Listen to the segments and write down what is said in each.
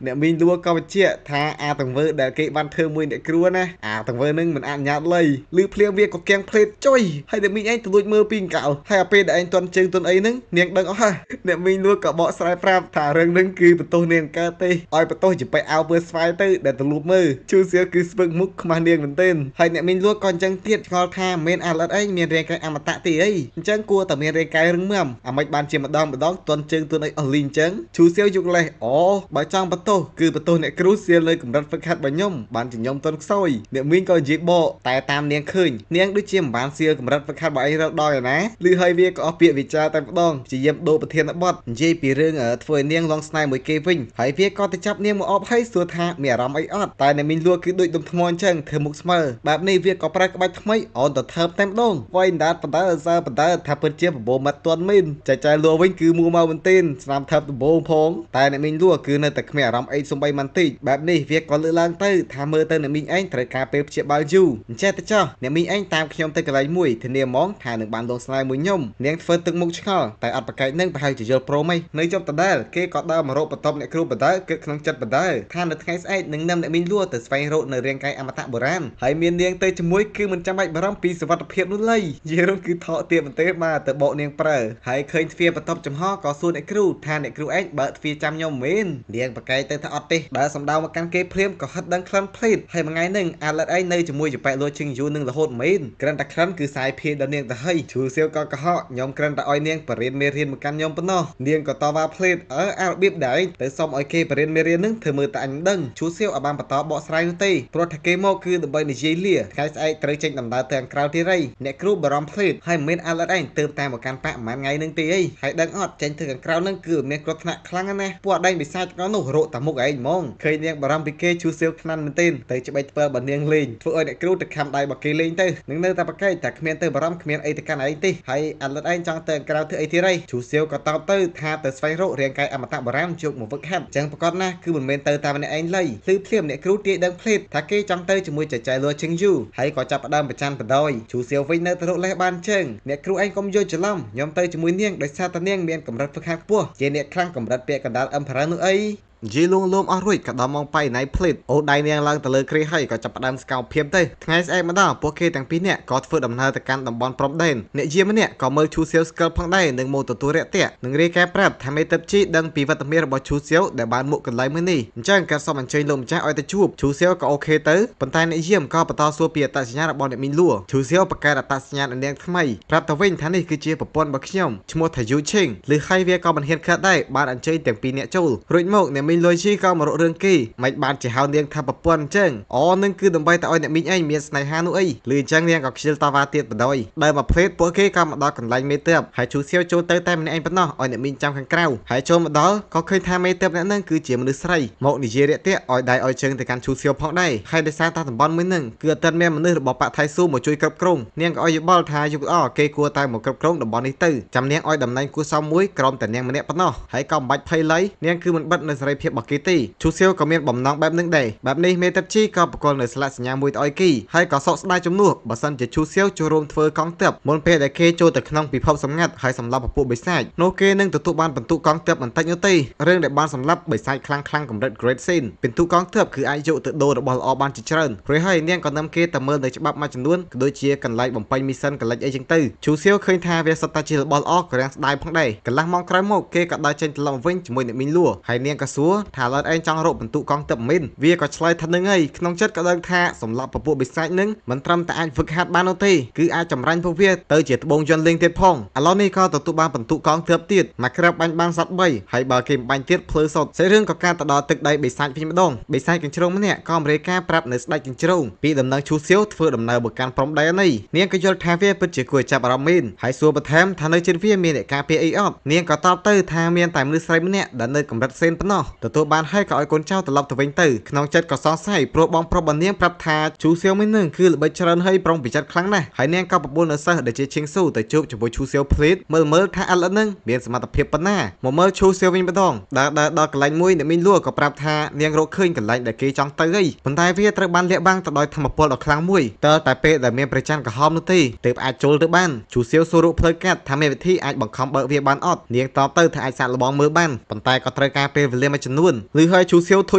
អ្នកមីងលួក៏បញ្ជាក់ថាអាទង្វើដែលគេបានធ្វើមួយអ្នកគ្រូណាអាទង្វើនឹងមិនអនុញ្ញាតលៃឬភ្លាមវាក៏កៀងផ្លេតចុយហើយអ្នកមីងឯងទៅលួចមើលពីអង្កលហើយអាពេលដែលឯងទាន់ជើងទាន់អីហ្នឹងនាងដឹងអស់ហើយអ្នកមីងលួក៏បកស្រាយប្រាប់ថារឿងហ្នឹងគឺបន្ទោសនាងកើតទេឲ្យបន្ទោសជាបែអោពើស្វាយទៅដែលទៅលួចមើលជូសៀគឺស្ពឹកមុខខ្មាស់នាងមែនទែនហើយអ្នកមីងលួក៏អញ្ចឹងទៀតឆ្ងល់ថាមិនអាល្អិតឯងមានរាងកាយអមតៈទេអីអញ្ចឹងគួរតែមានរាងកាយរឹងមាំអាមិនបានជាម្ដងម្ដងទាន់ជើងទាន់អីអស់លីអញ្ចឹងជូសៀយុកលេសអូបើចង់បន្ទោសគឺបន្ទោសអ្នកគ្រូសៀលនៅកម្រិតហ្វឹកហាត់របស់ខ្ញុំបានជាខ្ញុំទាន់ខ្សោយអ្នកមីងក៏និយាយបកតែតាមនាងឃើញនាងដូចជាមិនបានសៀលកម្រិតហ្វឹកហាត់របស់ឯងរកដល់ឯណាឬហើយវាក៏អស់ពាក្យវិចារតែម្ដងព្យាយាមដូរប្រធានបទនិយាយពីរឿងធ្វើឲ្យនាងលងស្នេហ៍មួយគេវិញហើយវាក៏ទៅចាប់នាងមកអបហើយសួរថាមានអារម្មណ៍អីអត់តែអ្នកមីងលួគឺដូចដុំថ្មអញ្ចឹងធ្វើមុខស្មើបែបនេះវាក៏ប្រើក្បាច់ថ្មីអូនទៅថើបតែម្ដងវាយដាតបណ្ដើសើបណ្ដើថាពិតជាបបោមាត់ទាន់មែនចែចែលួវិញគឺមួមកមែនទែនស្នាមថើបដំបូងផងតែអ្នកមីងលួគឺនៅតែគ្មានអារម្មណ៍អីសំបីមិនតិចបែបនេះវាក៏លើកឡើងទៅថាមើលទៅអ្នកមីងឯងត្រូវការពេលព្យាបាលយូរអញ្ចេះទៅចោះអ្នកមីងឯងតាមខ្ញុំទៅកន្លែងមួយធានាហ្មងថានឹងបានលងស្នេហ៍មួយខ្ញុំនាងធ្វើទឹកមុខឆ្ងល់តែអត់ប្រកែកនឹងប្រហែលជាយល់ព្រមឯងនៅជប់ដដែលគេក៏ដើរមករកបន្ទប់អ្នកគ្រូបដើគិតក្នុងចិត្តបដើថានៅថ្ងៃស្អែកនឹងនាំអ្នកមីងលួទៅស្វែងរកនៅរាងកាយអមតៈបុរាណហើយមាននាងទៅជាមួយគឺមិនចាំបាច់បារម្ភពីសុវត្ថិភាពនោះឡើយយេរុំគឺថកទៀតមែនទេបាទទៅបកនាងប្រើហើយឃើញទ្វារបន្ទប់ចំហក៏សួរអ្នកគ្រូថាអ្នកគ្រូឯងបើកទ្វារចាំខ្ញុំមែននាងប្រកែកទៅថាអត់ទេដើរសំដៅមកកាន់គេភ្លាមក៏ហិតដឹងក្លិនភ្លេតហើយមួយថ្ងៃនឹងអាលិតឯងនៅជាមួយចប៉ែលួជឹងយូរនឹងរហូតមែនក្រិនតែក្លិនគឺសាយភាយដល់នាងទៅហើយឈូសៀវក៏កុហកខ្ញុំក្រិនតែឲ្យនាងបរៀនមេរៀនមកកាន់ខ្ញុំប៉ុណ្ណោះនាងក៏តវ៉ាភ្លេតអើអារបៀបដែរទៅសុំឲ្យគេបរៀនមេរៀននឹងធ្វើមើលតែអញមិនដឹងឈូសៀវឲ្យបានបន្តបកស្រាយនោះទេព្រោះថាគេមកគឺដើម្បីនិយាយលាថ្ងៃស្អែកត្រូវចេញដំណើរទៅខាងក្រៅទៀតហើយអ្នកគ្រូបារម្ភភ្លេតហើយមិនមែនអាលិតឯងទៅតាមមកកាន់ប៉ប្រហែលថ្ងៃនឹងទេអីហើយដឹងអត់ចេញទៅខាងក្រៅនឹងគឺមានគ្រោះថ្នាក់ខ្លាំងណាស់ពួកអដែងបិសាចទាំងនោះរកតាមុខឯងហ្មងឃើញនាងបារម្ភពីគេឈូសៀវខ្នាន់មែនទែនទៅច្បេចធ្វើបើនាងលេងធ្វើឲ្យអ្នកគ្រូទៅខំដៃបើគេលេងទៅនឹងនៅតែប្រកែកតែគ្មានទៅបារម្ភគ្មានអីទៅកាន់ឯងទេហើយអាលិតឯងចង់ទៅក្រៅធ្វើអីទៀតហីឈូសៀវក៏តបទៅថាទៅស្វែងរករាងកាយអមតៈបុរាណយកមកវឹកហាត់អញ្ចឹងប្រកាសណាស់គឺមិនមែនទៅតាមអ្នកឯងឡើយឬភ្លាមអ្នកគ្រូទាយដឹងភ្លេតថាគេចង់ទៅជាមួយចែចែលួជឹងយូហើយក៏ចាប់ផ្ដើមប្រច័នបដោយឈូសៀវវិញនៅទៅរកលេសបានជើងអ្នកគ្រូឯងកុំយល់ច្រឡំខ្ញុំទៅជាមួយនាងដោយសារតែនាងមានកម្រិតហ្វឹកហាត់ខ្ពស់ជាអ្នកខ្លាំងកម្រិតពាក្យកណ្ដាលអឹមផារ៉ានោះអីនិយាយលួងលោមអស់រួចក៏ដល់ម៉ោងប៉ៃណៃភ្លេតអូដៃនាងឡើងទៅលើគ្រាហើយក៏ចាប់ផ្ដើមស្កោភាពទៅថ្ងៃស្អែកមកដល់ពួកគេទាំងពីរនាក់ក៏ធ្វើដំណើរទៅកាន់តំបន់ព្រំដែនអ្នកយាមម្នាក់ក៏មើលឈូសៀវស្កិលផងដែរនឹងមកទទួលរាក់ទាក់នឹងរាយការណ៍ប្រាប់ថាមេទឹកជីដឹងពីវត្តមានរបស់ឈូសៀវដែលបានមកកន្លែងមួយនេះអញ្ចឹងក៏សូមអញ្ជើញលោកម្ចាស់ឲ្យទៅជួបឈូសៀវក៏អូខេទៅប៉ុន្តែអ្នកយាមក៏បន្តសួរពីអត្តសញ្ញាណរបស់អ្នកមីងលួឈូសៀវបង្កើតអត្តសញ្ញាណឲ្យនាងថ្មីប្រាប់ទៅវិញថានេះគឺជាប្រពន្ធរបស់ខ្ញុំឈ្មោះថាយូឈិងឬហើយវាក៏មិនហ៊ានខិតដែរបានអញ្ជើញទាំងពីរនាក់ចូលរួចមកអ្នកមីងលុយជីក៏មករករឿងគេមិនបានជាហៅនាងថាប្រពន្ធអញ្ចឹងអូនឹងគឺដើម្បីតែឲ្យអ្នកមីងឯងមានស្នេហានោះអីឬអញ្ចឹងនាងក៏ខ្ជិលតវ៉ាទៀតបណ្ដោយដើរមកភ្លេតពួកគេក៏មកដល់កន្លែងមេទ័ពហើយឈូសៀវចូលទៅតែម្នាក់ឯងប៉ុណ្ណោះឲ្យអ្នកមីងចាំខាងក្រៅហើយចូលមកដល់ក៏ឃើញថាមេទ័ពអ្នកនឹងគឺជាមនុស្សស្រីមកនិយាយរាក់ទាក់ឲ្យដៃឲ្យជើងទៅកាន់ឈូសៀវផងដែរហើយដោយសារតែតំបន់មួយនឹងគឺអត់ទាន់មានមនុស្សរបស់បកថៃស៊ូមកជួយគ្រប់គ្រងនាងក៏ឲ្យយោបល់ថាយុគល្អគេគួរតែមកគ្រប់គ្រងតំបន់នេះទៅចាំនាងឲ្យតំណែងគួរសមមួយក្រុមតែនាងម្នាក់ប៉ុណ្ណោះហើយក៏មិនបាច់ភ័យឡើយនាងគឺមិនបិទនៅសេរីភាពរបស់គេទេឈូសៀវក៏មានបំណងបែបនឹងដែរបែបនេះមេទឹកជីក៏បកលនៅស្លាកសញ្ញាមួយទៅឲ្យគេហើយក៏សោកស្ដាយជំនួសបើសិនជាឈូសៀវចូលរួមធ្វើកងទ័ពមុនពេលដែលគេចូលទៅក្នុងពិភពសម្ងាត់ហើយសម្លាប់ពពួកបិសាចនោះគេនឹងទទួលបានពិន្ទុកងទ័ពបន្តិចនោះទេរឿងដែលបានសម្លាប់បិសាចខ្លាំងខ្លាំងកម្រិត Great Sin ពិន្ទុកងទ័ពគឺអាចយកទៅដូររបស់ល្អបានជាច្រើនរួចហើយនាងក៏នាំគេទៅមើលនៅច្បាប់មួយចំនួនក៏ដូចជាកន្លែងបំពេញមីសិនកន្លែងអីចឹងទៅឈូសៀវឃើញថាវាសុទ្ធតែជារបស់ល្អក៏រាំងស្ដាយផងដែរកន្លះម៉ោងក្រោយមកគេក៏ដើរចេញត្រឡប់វិញជាមួយអ្នកមីងលួហើយនាងក៏សួរថាឡើយឯងចង់រកបន្ទុកកងទ័ពមែនវាក៏ឆ្លើយថានឹងហើយក្នុងចិត្តក៏ដឹងថាសម្លាប់ពពួកបិសាចនឹងមិនត្រឹមតែអាចហ្វឹកហាត់បាននោះទេគឺអាចចម្រាញ់ពួកវាទៅជាត្បូងយន្តលេងទៀតផងឥឡូវនេះក៏ទទួលបានបន្ទុកកងទ័ពទៀតមកក្របបាញ់បានសត្វ3ហើយបើគេបាញ់ទៀតភ្លឺសុទ្ធសាច់រឿងក៏កើតទៅដល់ទឹកដីបិសាចវិញម្ដងបិសាចកញ្ជ្រោងម្នាក់ក៏រាយការណ៍ប្រាប់នៅស្ដេចកញ្ជ្រោងពីដំណឹងឈូសៀវធ្វើដំណើរមកកាន់ព្រំដែននេះនាងក៏យល់ថាវាពិតជាគួរចាប់អារម្មណ៍មែនហើយសួរបន្ថែមថានៅជិតវាមានអ្នកការពារអីអត់នាងក៏តបទៅថាមានតែមនុស្សស្រីម្នាក់ដែលនៅកម្រិតសេនប៉ុណ្ណោះទទួលបានហើយក៏ឲ្យកូនចៅត្រឡប់ទៅវិញទៅក្នុងចិត្តក៏សង្ស័យព្រោះបងប្រុសរបស់នាងប្រាប់ថាឈូសៀវមួយនឹងគឺល្បិចច្រើនហើយប្រុងប្រយ័ត្នខ្លាំងណាស់ហើយនាងក៏បបួលនៅសិស្សដែលជាឈៀងស៊ូទៅជួបជាមួយឈូសៀវភ្លេតមើលមើលថាអលិតនឹងមានសមត្ថភាពប៉ុណ្ណាមកមើលឈូសៀវវិញម្ដងដើរដល់កន្លែងមួយអ្នកមីងលួក៏ប្រាប់ថានាងរកឃើញកន្លែងដែលគេចង់ទៅហីប៉ុន្តែវាត្រូវបានលាក់បាំងទៅដោយធម្មពលដ៏ខ្លាំងមួយតើតែពេលដែលមានព្រះច័ន្ទក្រហមនោះទេទើបអាចចូលទៅបានឈូសៀវសួររូបផ្លូវកាត់ថាមានវិធីអាចបង្ខំបើកវាបានអត់នាងតបទៅថាអាចសាកល្បងមើលបានប៉ុន្តែក៏ត្រូវការពេលវេលាមួយចំ ចំនួនឬហើយឈូសៀវធុ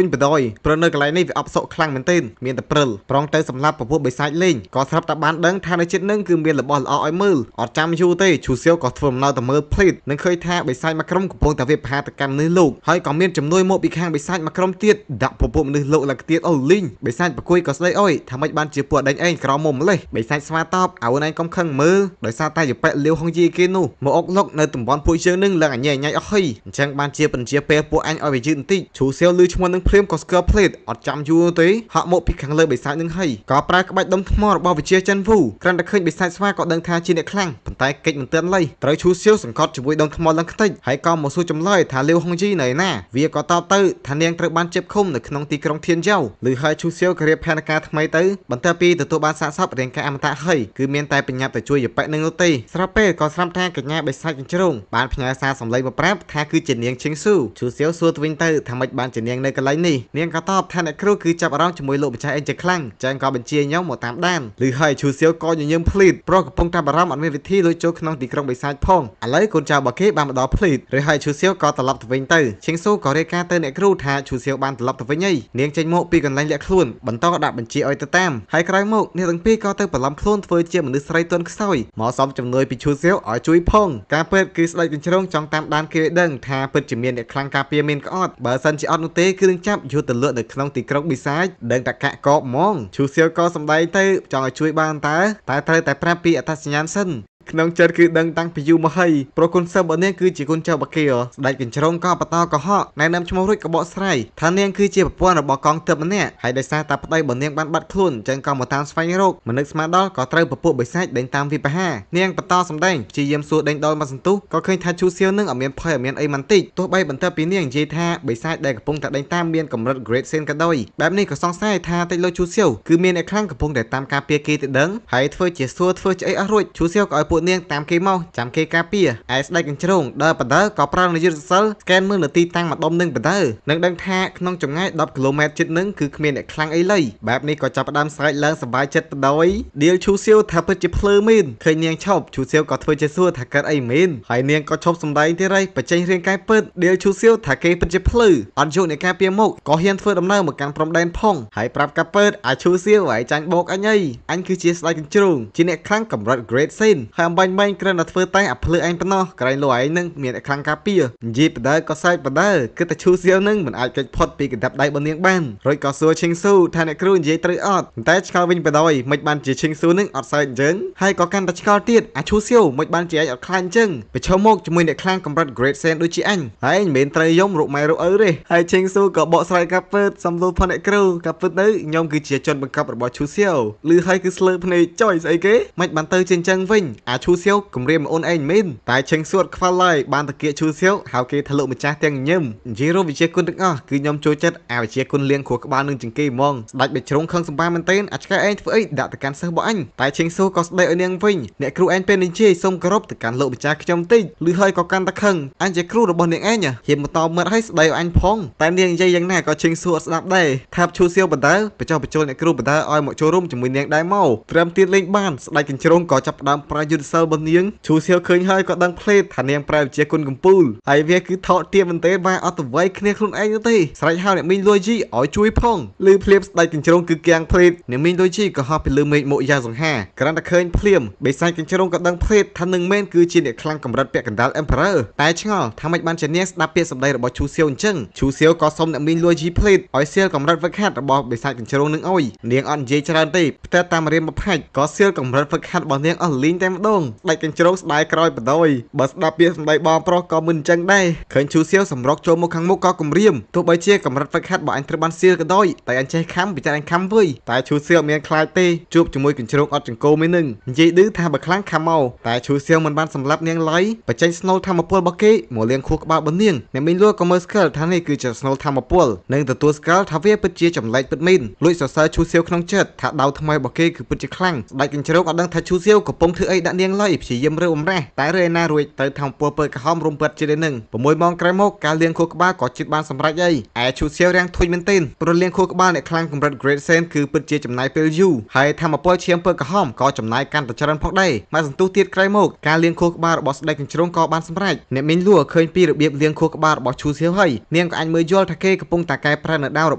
ញបដ ாய் ព្រោះនៅកន្លែងនេះវាអបសុកខ្លាំងមែនទែនមានតែព្រិលប្រងទៅសម្លាប់ពពួកបិសាចលេងក៏ស្រាប់តែបានដឹងថានៅចិត្តនឹងគឺមានរបស់ល្អឲ្យមើលអត់ចាំយូរទេឈូសៀវក៏ធ្វើដំណើរទៅមើលភ្លេតនឹងឃើញថាបិសាចមួយក្រុមកំពុងតែវាប្រហារទៅកាន់មនុស្សលោកហើយក៏មានជំនួយមកពីខាងបិសាចមួយក្រុមទៀតដាក់ពពួកមនុស្សលោកឡើងទៀតអូលីងបិសាចប្រគួយក៏ស្ដីអុយថាម៉េចបានជាពួកដេញឯងក្រមុំម្លេះបិសាចស្វាតបឲ្យអូនឯងកុំខឹងមើលដោយសារតែយប៉ែលាវហងយីគេនោះមកអុកលុកនៅតំបន់ពួកយើងនឹងឡើងអញញ៉ៃអស់ហើយអញ្ចឹងបានជាបញ្ជាពេលពួកអញឲ្យវាយឺតបន្តិចឈូសៀវលឺឈ្មោះនឹងភ្លាមក៏ស្គាល់ភ្លេតអត់ចាំយូរទេហក់មកពីខាងលើបិសាចនឹងហើយក៏ប្រើក្បាច់ដុំថ្មរបស់វិជាចិនវូគ្រាន់តែឃើញបិសាចស្វាក៏ដឹងថាជាអ្នកខ្លាំងប៉ុន្តែកិច្ចមិនទាន់លៃត្រូវឈូសៀវសង្កត់ជាមួយដុំថ្មឡើងខ្ទេចហើយក៏មកសួរចម្លើយថាលាវហងយីនៅណាវាក៏តបទៅថានាងត្រូវបានជិបឃុំនៅក្នុងទីក្រុងធានយ៉ៅឬហើយឈូសៀវក៏រៀបផែនការថ្មីទៅបន្ទាប់ពីទទួលបានសាកសពរាងកាយអមតៈហើយគឺមានតែបញ្ញាប់ទៅជួយយប៉ែនឹងនោះទេស្រាប់ពេលក៏ស្រាប់ថាកញ្ញាបិសាចកញ្ជ្រោងបានផ្ញើសារសម្លេងមកប្រាប់ថាគឺជានាងឈិងស៊ូឈូសៀវសួរទៅវិញទៅថាម៉េចបានជានាងនៅកន្លែងនេះនាងក៏តបថាអ្នកគ្រូគឺចាប់អារម្មណ៍ជាមួយលោកម្ចាស់អីជាខ្លាំងចឹងក៏បញ្ជាខ្ញុំមកតាមដានឬហើយឈូសៀវក៏ញញឹមភ្លីតព្រោះកំពុងតែបារម្ភអត់មានវិធីលួចចូលក្នុងទីក្រុងបិសាចផងឥឡូវកូនចៅរបស់គេបានមកដល់ភ្លីតឬហើយឈូសៀវក៏ត្រឡប់ទៅវិញទៅឈិងស៊ូក៏រាយការណ៍ទៅអ្នកគ្រូថាឈូសៀវបានត្រឡប់ទៅវិញហើយនាងចេញមកពីកន្លែងលាក់ខ្លួនបន្តដាក់បញ្ជាឲ្យទៅតាមហើយក្រោយមកអ្នកទាំងពីរក៏ទៅបន្លំខ្លួនធ្វើជាមនុស្សស្រីទន់ខ្សោយមកសំជំនួយពីឈូសៀវឲ្យជួយផងការពិតគឺស្ដេចកញ្ជ្រោងចង់តាមដានគេឲ្យដឹងថាពិតជាមានអ្នកខ្លាំងការពារមានក៏អត់បើសិនជាអត់នោះទេគឺនឹងចាប់យកទៅលក់នៅក្នុងទីក្រុងបិសាចដឹងតកកកហ្មងឈូសៀវក៏សំដែងទៅចង់ឲ្យជួយបានតើតែត្រូវតែប្រាប់ពីអត្តសញ្ញាណសិនក្នុងចិត្តគឺដឹងតាំងពីយូរមកហើយព្រោះគុណសិស្សរបស់នាងគឺជាគុណចៅបាគាស្ដេចកញ្ជ្រោងក៏បន្តកុហកណែនាំឈ្មោះរួចក៏បកស្រាយថានាងគឺជាប្រពន្ធរបស់កងទ័ពម្នាក់ហើយដោយសារតែប្តីរបស់នាងបានបាត់ខ្លួនចឹងក៏មកតាមស្វែងរកមនឹកស្មានដល់ក៏ត្រូវពពួកបិសាចដេញតាមវិបហានាងបន្តសម្ដែងព្យាយាមសួរដេញដោលមកសន្ទុះក៏ឃើញថាឈូសៀវនឹងអត់មានភ័យអត់មានអីមិនតិចទោះបីបន្ទាប់ពីនាងនិយាយថាបិសាចដែលកំពុងតែដេញតាមមានកម្រិត Great Sin ក៏ដោយបែបនេះក៏សង្ស័យថាតិចលោឈូសៀវគឺមានអ្នកខ្លាំងកំពុងតែតាមការពារគេទៅដឹងហើយធ្វើជាសួរធ្វើជាអីអស់រួចឈូសៀវក៏ឲ្យពួកនាងតាមគេមកចាំគេការពារឯស្ដេចកញ្ជ្រោងដើរបដើក៏ប្រើនយុទ្ធសិលស្កេនមើលនៅទីតាំងម្ដុំនឹងបដើនឹងដឹងថាក្នុងចម្ងាយ10គីឡូម៉ែត្រជិតនឹងគឺគ្មានអ្នកខ្លាំងអីឡើយបែបនេះក៏ចាប់ផ្ដើមស្រែកឡើងសប្បាយចិត្តបដោយឌៀលឈូសៀវថាពិតជាភ្លើមែនឃើញនាងឈប់ឈូសៀវក៏ធ្វើជាសួរថាកើតអីមែនហើយនាងក៏ឈប់សម្ដែងទៀតហើយបញ្ចេញរាងកាយពិតឌៀលឈូសៀវថាគេពិតជាភ្លឺអត់យកអ្នកការពារមកក៏ហ៊ានធ្វើដំណើរមកកាន់ព្រំដែនផងហើយប្រាប់កាពិតអាឈូសៀវឲ្យចាញ់បោកអញអីអញគឺជាស្ដេចកញ្ជ្រោងជាអ្នកខ្លាំងកម្រិត Great Sin ហើយអំបញ្ញមែនគ្រាន់តែធ្វើតែអាភ្លឺឯងប៉ុណ្ណោះក្រែងលោកឯងនឹងមានអ្នកខ្លាំងការពារនិយាយបដើក៏សែកបដើគឺតែឈូសៀវនឹងមិនអាចគេចផុតពីកណ្ដាប់ដៃរបស់នាងបានរួចក៏សួរឈិងស៊ូថាអ្នកគ្រូនិយាយត្រូវអត់តែឆ្ងល់វិញបដោយមិនបានជាឈិងស៊ូនឹងអត់សើចអញ្ចឹងហើយក៏កាន់តែឆ្ងល់ទៀតអាឈូសៀវមិនបានជាឯងអត់ខ្លាចអញ្ចឹងប្រឈមមកជាមួយអ្នកខ្លាំងកម្រិត Great Sin ដូចជាអញហើយមិនមែនត្រូវយំរកម៉ែរកឪទេហើយឈិងស៊ូក៏បកស្រាយកាពិតសំលូផនអ្នកគ្រូកាពិតទៅខ្ញុំគឺជាជនបង្កប់របស់ឈូសៀវឮហើយគឺស្លើភ្នែកចុយស្អីគេមិនបានទៅជាអញ្ចឹងវិញអាឈូសៀវគម្រាមអូនឯងមែនតែឈិងសួតខ្វល់ឡើយបានតាគៀកឈូសៀវហៅគេថាលោកម្ចាស់ទាំងញឹមនិយាយរួមវិជាគុណទាំងអស់គឺខ្ញុំចូលចិត្តអាវិជាគុណលៀងគ្រួក្បាលនឹងជាងគេហ្មងស្ដេចបិជ្រុងខឹងសម្បាមែនទែនអាចឆ្កែឯងធ្វើអីដាក់ទៅកាន់សិស្សរបស់អញតែឈិងសួក៏ស្ដីឲ្យនាងវិញអ្នកគ្រូឯងពេលនិយាយសូមគោរពទៅកាន់លោកម្ចាស់ខ្ញុំតិចឮហើយក៏កាន់តែខឹងអញជាគ្រូរបស់នាងឯងហ៊ានបន្តមាត់ឲ្យស្ដីឲ្យអញផងតែនាងនិយាយយ៉ាងណាក៏ឈិងសួអត់ស្ដាប់ដែរថាបឈូសៀវបណ្ដើបញ្ចុះបញ្ចូលអ្នកគ្រូបណ្ដើឲ្យមកចូលរួមជាមួយនាងដែរមកត្រឹមទៀតលេងបានស្ដេចកញ្ជ្រោងក៏ចាប់ផ្ដើមប្រើយុទ្ធសិលរបស់នាងឈូសៀវឃើញហើយក៏ដឹងភ្លេតថានាងប្រើវិជាគុណកំពូលហើយវាគឺថកទៀបមែនទេបាទអត់ទៅវៃគ្នាខ្លួនឯងនោះទេស្រេចហើយអ្នកមីងលួយជីឲ្យជួយផងឮភ្លាមស្ដេចកញ្ជ្រោងគឺគាំងភ្លេតអ្នកមីងលួយជីក៏ហោះពីលើមេឃមកយ៉ាងសង្ហាគ្រាន់តែឃើញភ្លាមបិសាចកញ្ជ្រោងក៏ដឹងភ្លេតថានឹងមែនគឺជាអ្នកខ្លាំងកម្រិតពាក់កណ្ដាល Emperor តែឆ្ងល់ថាម៉េចបានជានាងស្ដាប់ពាក្យសម្ដីរបស់ឈូសៀវអញ្ចឹងឈូសៀវក៏សុំអ្នកមីងលួយជីភ្លេតឲ្យសៀលកម្រិតហ្វឹកហាត់របស់បិសាចកញ្ជ្រោងនឹងអុយនាងអត់និយាយច្រើនទេផ្ទះតាមរៀមមួយផាច់ក៏សៀលកម្រិតហ្វឹកហាត់របស់នាងអស់លីងតែម្ដងស្ដេចកញ្ជ្រោងស្ដាយក្រោយបដោយបើស្ដាប់ពាក្យសម្ដីបងប្រុសក៏មិនអញ្ចឹងដែរឃើញឈូសៀវសម្រុកចូលមកខាងមុខក៏គំរាមទោះបីជាកម្រិតហ្វឹកហាត់របស់អញត្រូវបានសៀលក៏ដោយតែអញចេះខំពិចារអញខំវើយតែឈូសៀវមានខ្លាចទេជួបជាមួយកញ្ជ្រោងអត់ចង្គោមួយនឹងនិយាយឌឺថាបើខ្លាំងខំមកតែឈូសៀវមិនបានសម្លាប់នាងឡើយបញ្ចេញស្នូលធម្មពលរបស់គេមកលៀងខួរក្បាលរបស់នាងអ្នកមីងលួក៏មើលស្គាល់ថានេះគឺជាស្នូលធម្មពលនិងទទួលស្គាល់ថាវាពិតជាចម្លែកពិតមែនលួចសរសើរឈូសៀវក្នុងចិត្តថាដៅថ្មីរបស់គេគឺពិតជាខ្លាំងស្ដេចកញ្ជ្រោងអត់ដឹងថាឈូសៀវកំពុងធ្វើអីដាក់នាង នាងឡុយព្យាយាមរើបំរាស់តែរើឯណារួចត្រូវធម្មពលពើក្រហមរុំពិតជិតឯនឹង6ម៉ោងក្រោយមកការលាងខួរក្បាលក៏ជិតបានសម្រេចអីឯឈូសៀវរាំងធុញមែនទែនព្រោះលាងខួរក្បាលអ្នកខ្លាំងកម្រិត Great Sen គឺពិតជាចំណាយពេលយូរហើយធម្មពលឈាមពើក្រហមក៏ចំណាយកាន់តែច្រើនផងដែរមកសន្ទុះទៀតក្រោយមកការលាងខួរក្បាលរបស់ស្ដេចកញ្ជ្រោងក៏បានសម្រេចអ្នកមីងលួឃើញពីរបៀបលាងខួរក្បាលរបស់ឈូសៀវហើយនាងក៏អាចមើលយល់ថាគេកំពុងតែកែប្រែនៅដាវរ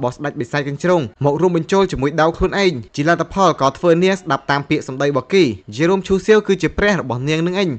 បស់ស្ដេចបិសាចកញ្ជ្រោងមករួមបញ្ចូលជាមួយដាវខ្លួនឯងជាលទ្ធផលក៏ធ្វើនាងស្ដាប់តាមពាក្យសម្ដីរបស់គេជារួមឈូសៀវគឺជាព្រះរបស់នាងនឹងឯង។